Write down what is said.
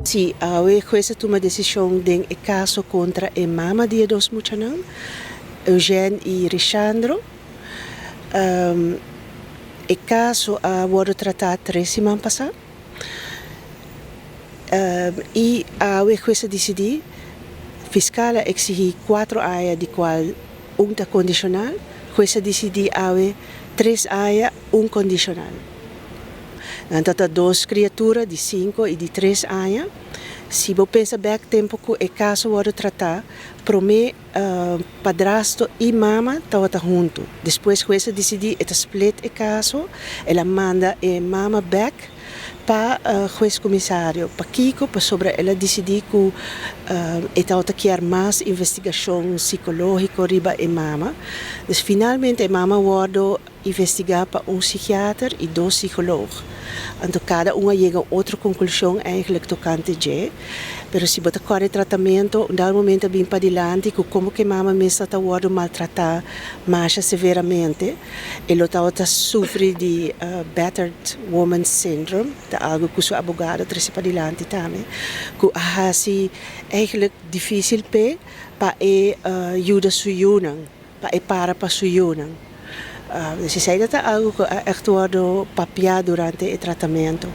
Si, awe hues a tuma desishon den e kaso kontra e mama di e dos muchanan, Eugène i Rishandro. E kaso a wòrdu tratá 3 siman pasá. I awe hues a disidí, fiskal a eksigí 4 aña, di kual un ta kondishonal, hues a disidí awe 3 aña, un kondishonal. Nan ta dos kriatura di 5 i di 3 aña. Si bo pensa bèk tempu ku e kaso wòrdu tratá, promé padrasto i mama tabata huntu. Despues hues a disidí e ta split e kaso, el a manda e mama bèk pa hues komisario. Pakiko? Pasobra el a disidí ku e tabata kier mas investigashon sikológiko riba e mama. Dus finalmente e mama a wòrdu investigá pa un psikiater i dos sikólogo. Anto kada un a yega otro konklushon eigenlijk tokante dje. Pero si bo ta kore tratamentu, un dado momento a bin padilanti ku komo ku e mama mes ta wòrdu maltratá masha severamente, e lo tabata sufri di battered woman syndrome, ta algu ku su abogado a trese padilanti tambe, ku a hasi eigenlijk difísil p'e pa e yuda su yunan, pa e para pa su yunan. Dus esei ta algu ku a echt wòrdu papiá durante e tratamentu.